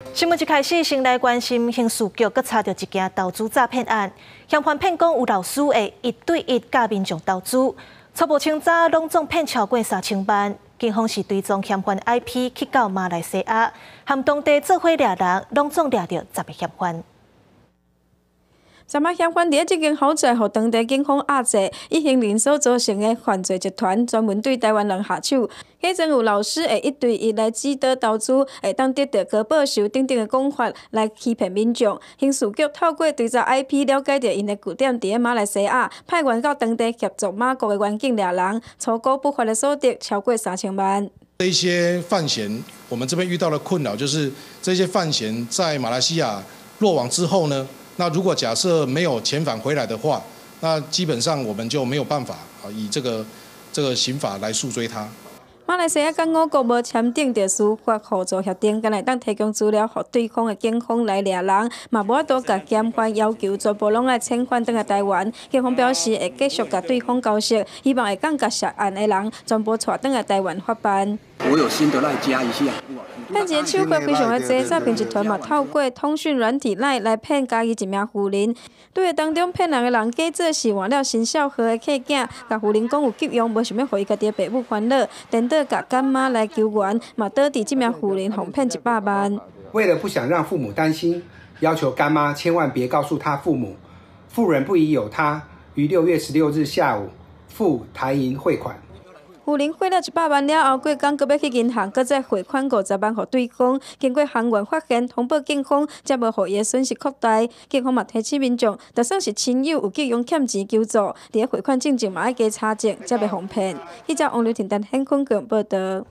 新聞一開始，先來關心刑事局閣查著一件投資詐騙案，嫌犯騙講有老師會一對一教民眾投資，初步清查攏總騙超過3000萬。警方是追蹤嫌犯 IP 去到馬來西亞，和當地做伙掠人，攏總掠著10個嫌犯。昨仔嫌犯佇這間豪宅，予當地警方押制，以行人所組成的犯罪集團，專門對台灣人下手。假裝有老師會一對一來指導投資，會當得著高報酬等等的講法來欺騙民眾。刑事局透過追查 IP 了解著𪜶的據點佇咧馬來西亞，派員到當地協助馬國的員警掠人，粗估不法的所得超過3000萬。這一些犯嫌，我們這邊遇到的困擾就是，這些犯嫌在馬來西亞落網之後呢，那如果假設沒有遣返回來的話，那基本上我們就沒有辦法啊，以這個刑法來訴追他。馬來西亞佮我國無簽訂著司法互助協定，敢若會當提供資料予對方的警方來掠人，嘛無法度共嫌犯要求全部攏愛遣返轉來台灣。警方表示會繼續共對方交涉，希望會當共涉案的人全部帶轉來台灣法辦。我有心得來加一下。騙錢手法非常的濟，詐騙集團嘛透過通訊軟體 LINE 來騙嘉義一名婦人。對當中騙人的人假做是換了新數號的客囝，共婦人講有急用，無想欲予伊家己的爸母煩惱，顛倒共乾媽來求援，嘛導致這名婦人予騙100萬。為了不想讓父母擔心，要求乾媽千萬別告訴他父母，婦人不疑有他，於6月16日下午赴台銀匯款。婦人匯了100萬了後，過工閣欲去銀行，閣再匯款50萬予對方。經過行員發現，通報警方，才無予伊的損失擴大。警方嘛提醒民眾，就算是親友有急用欠錢求助，佇咧匯款進前嘛愛加查證，才袂予騙。記者王劉婷、陳顯坤報導。